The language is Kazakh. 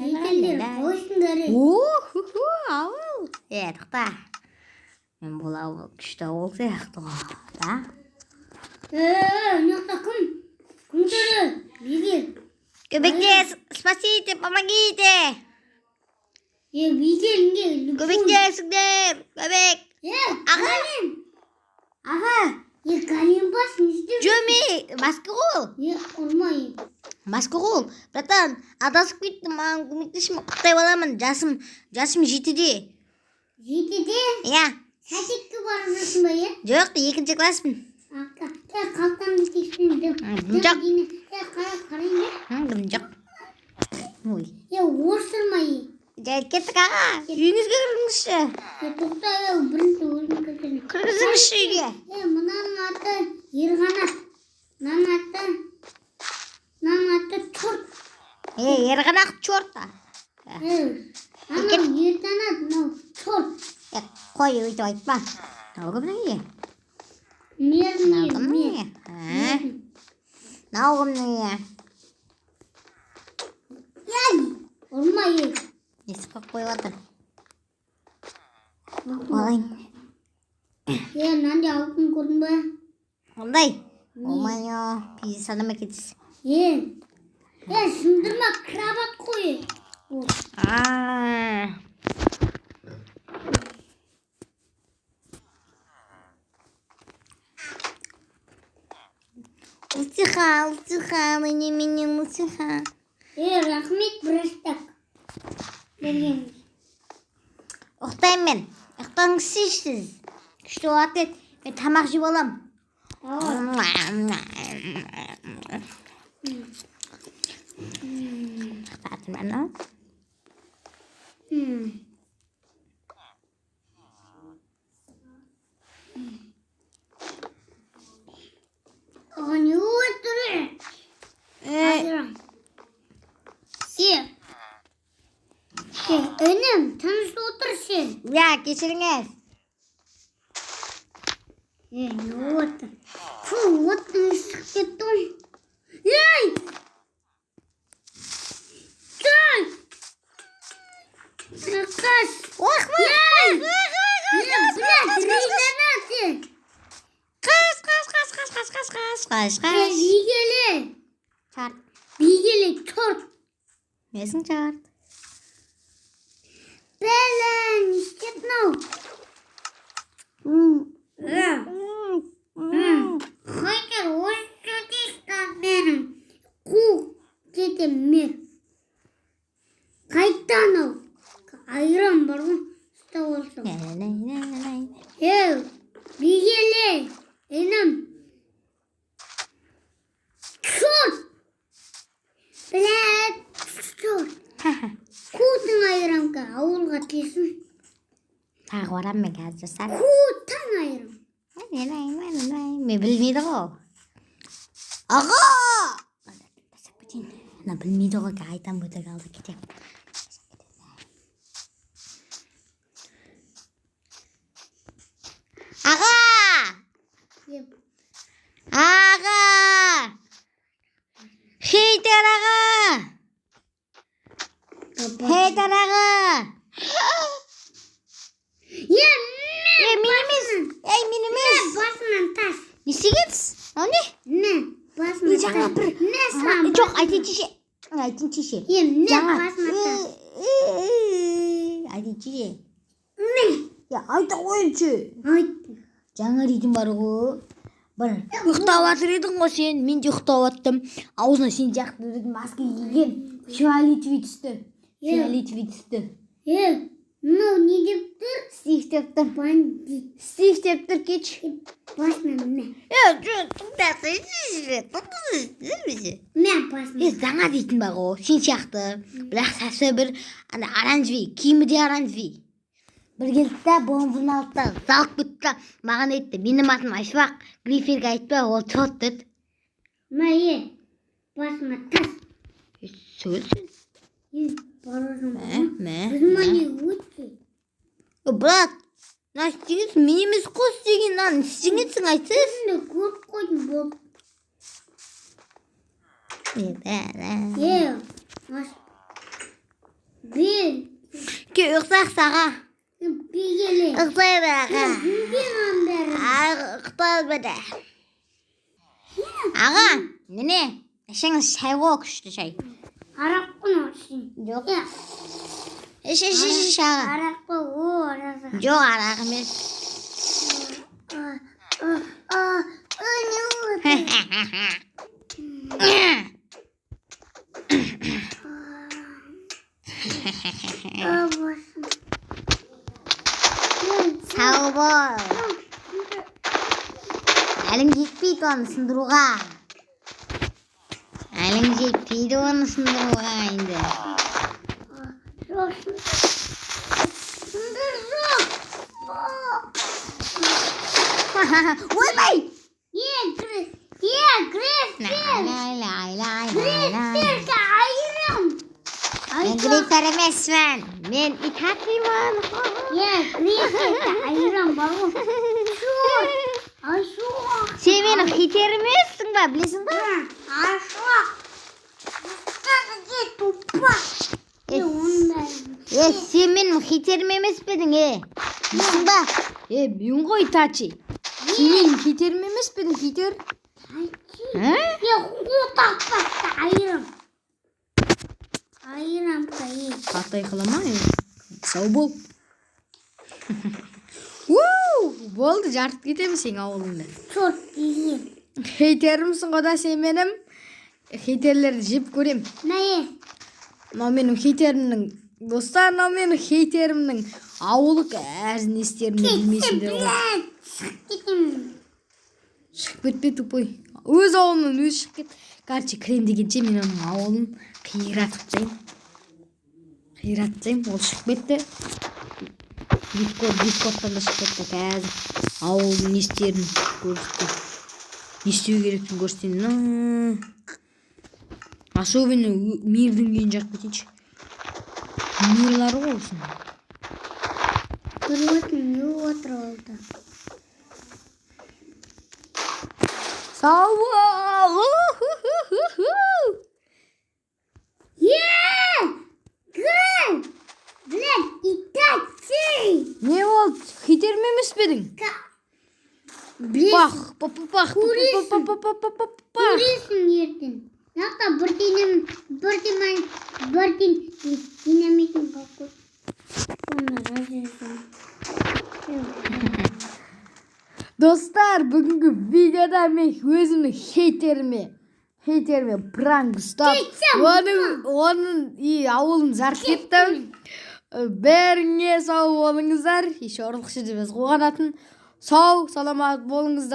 Хейтерлер қойсыңдар. О, ауыл. Е, тоқта. Мен бұл ауыл күшті ауыл сияқты ғой, да? Мына жақта кім? Кім тұр? Бигел. Көмектес, спасите, помогите. Бигел не? Көмектесіңдер, көмек. Аға. Аға. Галимбас не істеп? Жөме, маска қол. Ұрма. Маска қол. Братан, адасып кеттім, маған көмектесші, мен құттай баламын. Жасым 7-де. 7-де? Иә. Садикке барып жүрсің ба, е? Жоқ, 2-ші класспын. Қалтаңды тексерейін. Жоқ. Қарайын, Дым жоқ. Ой. Орсырма, Жай, кеттік, аға. Үйіңізге кіріңізші. Тоқта, бірінші өзім кіргізейін. Кіргізіңізші үйге. Мынаның аты Ерқанат. Мынаның аты Чорт. Ерқанат чорт. Анау Ерқанат, мынау Чорт. Қой, өйтіп айтпа. Мынау кімнің үйі? Мер, Мынау мер, кімнің мер. үйі? Мынау кімнің үйі? Ұрма, Есік қойып қойып жатыр. Алайын. Мынандай алтын көрдің бе? Қандай? Омайо, пиздец адам екенсіз. Сындырма, кровать қой. Утиха, утиха, не меня утиха. Рахмет, бірістік. Берген. Ұйықтаймын мен. Ұйықтаңызшы сіз. Күшті болады еді. Мен тамақ жеп алам. Ұйықтатым ана. Не отыр? Інім, тыныш отыр сен. Я, кешіріңіз. Не отыр? Фу, оттың шығып кетті ғой. Ей! Стой! Қаш! Ох, Қаш, қаш, қаш, қаш, қаш, қаш, қаш, қаш, қаш. Бигеле. Чарт. Бигеле, чорт. Несің чарт? Бәлі, не істеп мынау? Хейтер, осы менің. Қу кетем мен. Қайта анау. Айран бар ғой, ұстап алсам. Бигеле, інім. Чорт! Блядь, чорт. Қудың айранка, ауылға келсін. Тағы барам мен қазір жасар. Қудың айран. Мен білмейді ғой. Аға! Тастап кетейін. Ана білмейді ғой, айтам өтірік алды кетемін. Аға! Аға! Хейтер аға! Хейтер аға! Мен емес! Ей, мен емес! Басынан тас. Не істегенсіз? Мынау не? Не, басынан тас. Жаңа бір... Не саған? Жоқ, айтайын шеше. Айтайын шеше. Не, басынан тас. Айтайын шеше. Не? Айта қойыншы. Айт. Жаңа дейтін бар ғой. Бір ұйықтап жатыр едің ғой сен. Мен де ұйықтап жаттым. Аузына сен сияқты маска киген. Фиолетовый түсті. Фиолетовый түсті. Мынау не деп тұр? Стив деп тұр. Бандит. Стив деп тұр, кеш. Басынан мә. Жоқ, тоқтасайшы. Тоқтасайшы. Мә, басынан. Жаңа дейтін бар ғой, сен сияқты. Бірақ шашы бір ана оранжевый, киімі де оранжевый. Бір келді да, бомбын алды да, залып кетті да, маған айтты, менің атым Айшуақ, Гриферге айтпа, ол чот деді. Мә, басыма тас. Сөйлсін. Барасың. Мә, Внимание, өтті. Брат, мына істегенсің, мен емес қой істеген, мынаны істегенсің, айтсайшы. Мен көріп қойдым, болып. Ұйықтайық, аға. Бигеле. Ұйықтай бер, аға. Бигеле бәрі. Ұйықтай бер. Аға, міне, ішіңіз шай ғой, күшті шай. Арақ қой сен. Жоқ. Е, Іш, іш, іш, іш, аға. Арақ қой, о, арақ. Жоқ, арақ емес. А, а, а, не болды? А, басым. Сау бол. Әлің жетпейді оны сындыруға. Әлің жетпейді оны сындыруға енді. Жоқ, сындыр жоқ. Ойбай! Е, е, Гриффер! Лай, лай, лай, лай, лай. Грифферге айырам. Мен Гриффер емеспін. Мен Итачимын. Е, Грифферге айырам бар ғой. Ашу. Сен менің хейтерім емессің ба, білесің ба? Ашу. Тупа. Е, Е, оның бәрін. Е, сен менің хейтерім емес пе едің, е? Білесің ба? Е, мен ғой Итачи. Сен менің хейтерім емес пе едің, хейтер? Ә? Е, қотақ айырам. Айырам та, е. Қатты айқайлама, е. Сау бол. Уу, болды, жарып кетемін сенің ауылыңды. Черт, деген. Хейтерімсің ғой да сен менің. Хейтерлерді жеп көрем. Мә, е. Мынау менің хейтерімнің, достар, мынау менің хейтерімнің ауылы, қазір не істерімді білмейсіңдер ғой. Блядь, шығып кетемін. Шығып кетпе, тупой. Өз ауылынан өзі шығып кет. Короче, кірем дегенше мен оның ауылын қиратып тастаймын. Қиратып тастаймын. Ол шығып кетті. Дискордтан да шығып кетті. Қазір ауылдың не істерін көрсетейін. Не істеу керектігін көрсетейін. Особенно Мирдің үйін жарып кетейінші. Мирлары ғой осының. Көріп отырмын, не отыр олда. Сау бол! У-ху-ху-ху-ху! Е! Грен! Блядь, Итачи! Не болды? Хейтерім емес пе едің? Білесің, Пах, па па пах, па Көресің. па па па па па па. көресің ертең. Нақты бірден бірден бірден динамитін қойып қой. Оны разрезан. Достар, бүгінгі видеода мен өзімнің хейтеріме пранк ұстап, Кетсем, оның и ауылын жарып кеттім. Бәріңе сау болыңыздар. Еще ұрлықшы деп жазып қойған атын. Сау, саламат болыңыздар.